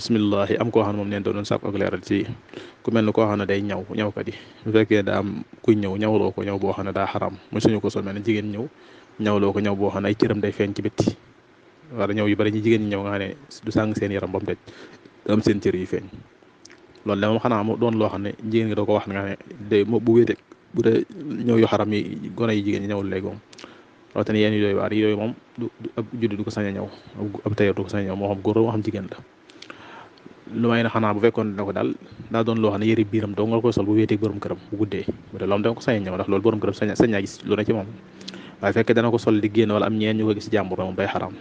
bismillah am koo xam ne moom neen doon sàkku ak leeral ci ku mel ne koo xam ne day ñawkat yi bu fekkee daa am kuy ñawloo ko ñaw boo xam ne daa xaram mu suñu ko sol mel ne jigéen ñawloo ko ñaw boo xam ne ay cëram day feeñ ci bitti wala ñaw yu bari ñi jigéen ñi ñëw nga xam ne du sàng seen yaram ba mu daj am seen cër yi feeñ loolu de moom xanaa mu doon loo xam ne jigéen nga doo ko wax nga ne day bu wéete bu dee ñëw yu xaram yi gone yi jigéen ñi ñëwul léegi moom rawatina yéen yooyu waar yooyu moom du ab juddu du ko sañ a ñëw ab tailleur du ko sañ a ñëw moo xam góor moo xam jigéen la lu may ne xanaa bu fekkoon ne ko daal daa doon loo xam ne yëri biiram doo nga koy sol bu wéeteeg borom këram bu guddee bu dee loolu da nga ko sañ a ñëw ndax loolu borom këram sañ naa gis lu ne ci moom waaye fekkee dana ko sol di génn wala am ñeen ñu ko gis jàmbur moom day xaram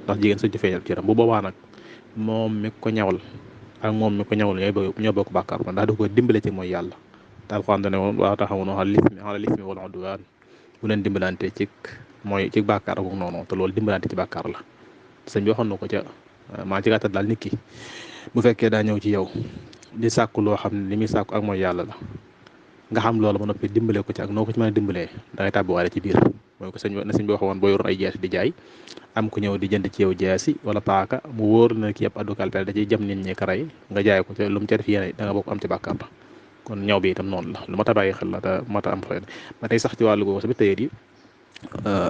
ndax jigéen sañ ci feeñal ci yaram bu boobaa nag moom mi ko ñawal ak moom mi ko ñawal ñoo bokk bàkkaar ba ndax da ko dimbale ci mooy yàlla daal ko xam ne woon waa taxawoon ala lismi wal udwaan bu leen dimbalante ci mooy ci bàkkaar ak noonu te loolu dimbalante ci bàkkaar la sëñ bi waxoon na ko ca maa ci gàttal daal nit ki bu fekkee daa ñëw ci yow di sàkku loo xam ne li muy sàkku ak mooy yàlla la nga xam loolu ba noppi dimbale ko ci ak noo ko ci mën a dimbalee da ngay tàbbiwaale ci biir mooy ko sëñ bi waxoon boo yoroon ay jaasi di jaay am ku ñëw di jënd ci yow jaasi wala paaka mu wóor na ki yëpp addu kalpel da ciy jëm nit ñi karay nga jaay ko ca lu mu ca def yéene da nga bokk am ci bàkkaar la kon ñaw bi itam noonu la lu mat a bàyyi xel la te mat a am xel ba tey sax ci wàllu googu sax bi tëyeet yi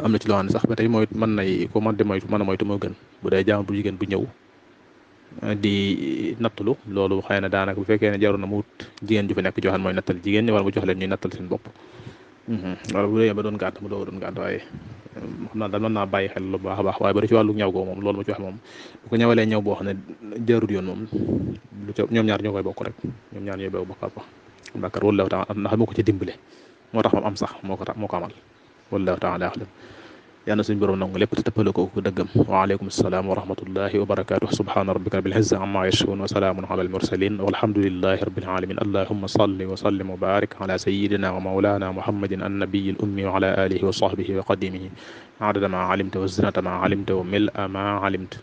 am na ci loo xam ne sax ba tey mooy mën nay ko mën a moytu moo gën bu dee jaam bu jigéen bu ñëw di nattalu loolu xëy na daanaka bu fekkee ne jaroon na mu wut jigéen ju fi nekk joxan mooy nattal jigéen ñi wala mu jox leen ñuy nattal seen bopp wala bu dee ba doon gàtt mu doon gàtt waaye xam naa daal mën naa bàyyi xel lu baax a baax waaye bari ci wàllu ñaw googu moom loolu ma ci wax moom bu ko ñawalee ñaw boo xam ne jarut yoon moom lu ca ñoom ñaar ñoo koy bokk rek ñoom ñaar ñooy bokk bàkkaar wallahu taala ndax moo ko ci dimbale moo tax moom am sax moo ko amal wallahu taala axlam yàlla na suñu borom nangu lépp te tëppale ko dëggam waaleykum salaam wa rahmatullahi wa barakatuh subhaana rabbika rabbil izzati amma yasifun wa salaamun ala al mursalin walhamdulillahi rabbil alamin allahumma salli wa sallim wa barik ala sayyidina wa mawlana muhammadin annabiy al ummi wa ala alihi wa sahbihi wa qadimihi adada ma alimta wa zinata ma alimta wa mil'a ma alimta